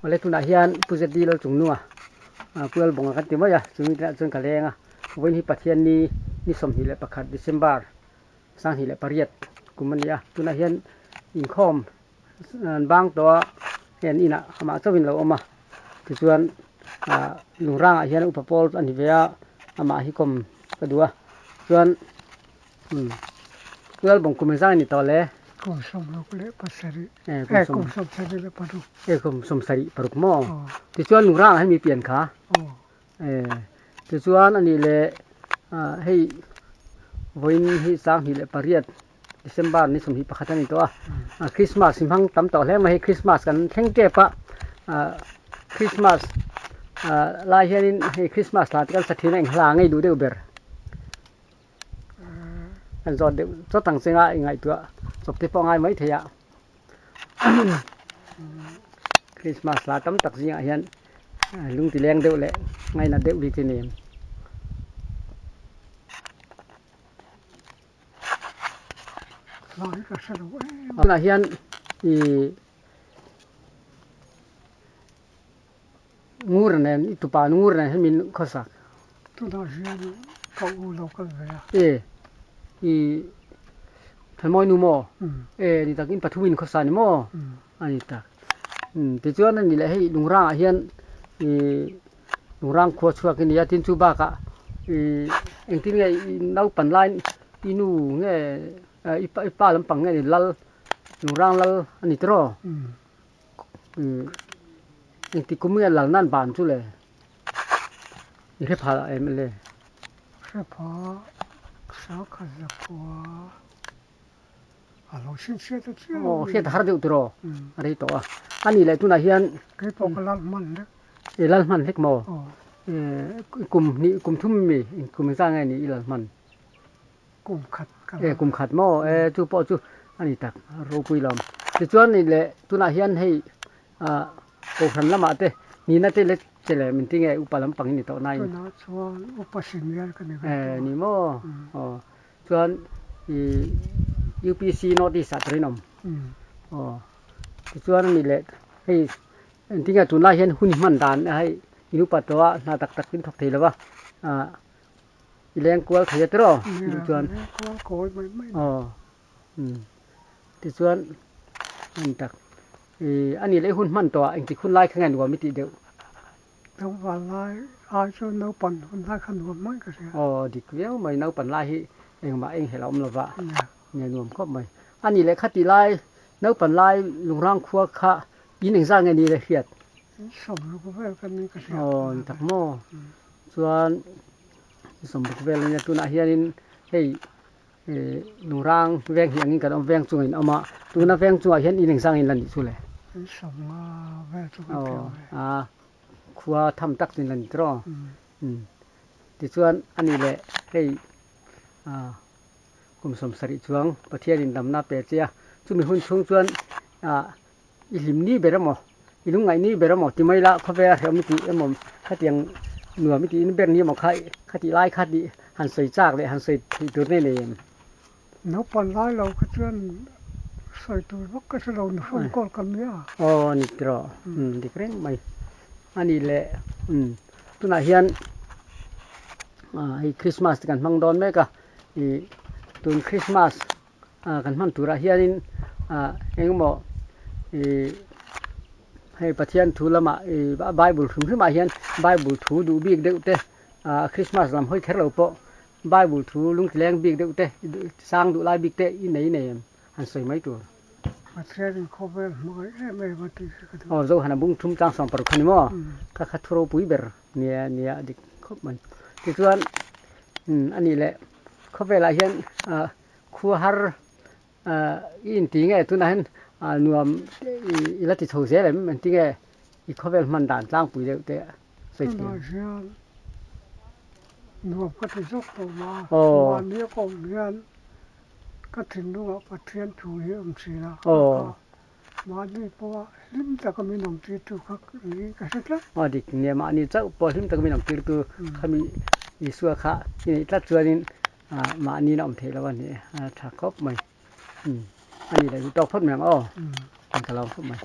Awle tunah hian Pu ZD Lalchungnunga Pual Bawnga kan ti mai a, chumi tunah chuan ka leng a, vawiin hi Pathianni ni 21 December 2008 kum a ni a, tunah hian inkhawm an bang tawh a, hei an inah amah chauhin lo awm a, tichuan lungrangah hian upa pawl a ni ve a, amah hi kawm ka duh a, chuan umm Pual Bawng kum engzang a ni tawh le? Kum 67 eh kum 76. Eh kum 76 maw? Tichuan lungrangah hian mi pian kha? Eh tichuan a nih leh hei vawiin hi 2008 December ni 21 a ni tawh a, Christmas hi hmang tam tawh hle mai hei Christmas kan thleng tep a, Christmas lai hianin hei Christmas hla te kan sa thin a eng hla ngei duh deuh ber. Kan zawt deuh chawt ang chenga i ngaihtuah chawp te pawh a ngai mai thei a. Christmas hla tam tak zingah hian lung ti leng deuh leh ngainat deuh bik hi a ni em. Tunah hian i ngur nen i tupa ngur nen hian min khawsak. Tunah hian ka u lo kal ve a. E i Thanmawi nu maw? E ni tak in pathum in khawsa ni maw? A ni tak. Tichuan a ni leh hei lungrangah hian i Lungrang khua chhuak i ni a, tin chu bakah ih engtin nge i naupan laiin i nu nge i pa i pa lampang nge ni lal Lungrang lal a ni tiraw? Ih engti kum nge lal nan ban chu le? I hre phah em le? Hre phah Sangkhat zakhua. A lo hriat hriat a chiang. Aw hriat a har deuh tiraw a rei tawh a. A nih leh tunah hian. Kei pawh ka lal hman hlek. I lal hman hlek maw? Kum hnih kum thum mi kum engzah nge ni i lal hman? Kum khat ka lal. E kum khat maw? E chu pawh chu a ni tak ropui lo. Tichuan nih leh tunah hian hei Kohhran lamah te nihna te let che leh min ti nge upa lampang i ni tawh nain. Tunah chuan upa senior ka ni ve tawh a. E ni maw? Aw. Chuan i UPC North East ah tur in awm. Aw. Tichuan ani leh hei engtin nge tunlai hian hun hman dan hei in upa tawh a hna tak tak in thawk thei lo va ah i leng kual thei a tiraw duh chuan. Leng kual kawi mai mai. Aw. Umm. Tichuan ani tak i ani leh hun hman tawh ah engtik hun lai kha nge nuam i tih deuh. Naupan lai ai chuan naupan hun lai kha nuam mai ka hria. Aw dik viau mai naupan lai hi engmah eng helh a awm lova nge nuam khawp mai. A nih leh khati lai naupan lai lungrang khua kha in engzah nge ni le hriat? In 60 vel ka ni ka hria. Aw ni tak maw? Chuan 60 vel ania tunah hianin hei Lungrang veng hi angin kan awm veng chungah in awm a, tuna veng chungah hian in engzang in la nih chu le? In 50 vel chu kan piang ve. Aw, a khua tham tak chu in la ni tiraw? Umm. Tichuan a nih leh hei kum 70 chuang Pathianin damna pe che a, chumi hun chhung chuan i hlim ni ber emaw, i lungngaih ni ber emaw ti mai la khawvel a hrehawm i tih emaw khatiang nuam i tih ber ni emaw kha khatih lai kha tih han sawi chak leh han sawi theih tur nei nei em? Naupang lai lo kha chuan sawi tur vak ka hre lo, nuhrawn kawl ka nia. Aw ni tiraw, dik reng mai. A nih leh tunah hian hei Christmas te kan hmang dawn mek a, ih tun Christmas kan hman turah hianin engemaw ih hei Pathian thu lamah ih Bible hrim hrimah hian Bible thu duh bik deuh te ah Christmas lam hawi kher lo pawh Bible thu lungtileng bik deuh te sang duh lai bik te i nei nei em han sawi mai tur. Pathianin khawvel hmangaih em em a tih hi ka duh. Aw Zohana bung thum tlang 16 kha ni maw? Kha kha thu ropui ber nia nia a dik khawp mai. Tichuan a nih leh khawvelah hian ah Khua har i inti nge tunah hian nuam i la ti chho zel em? Engti nge i khawvel hman dan tlangpui deuh te sawi thei ang? Tunah hian nuam ka ti zawk tawh ma. Mahni a kawm hian ka thinlungah Pathian thu hi a awm thin a. Mahni pawha hlim taka min awm tirtu kha niin ka hre tlat. Aw dik nia, mahni chauh pawh hlim taka min awm tirtu khami Isua kha i neih tlat chuanin mahniin a awm theih lo a ni a, tha khawp mai. A nih leh duh tawk phawt mai ang aw, ka lawm khawp mai.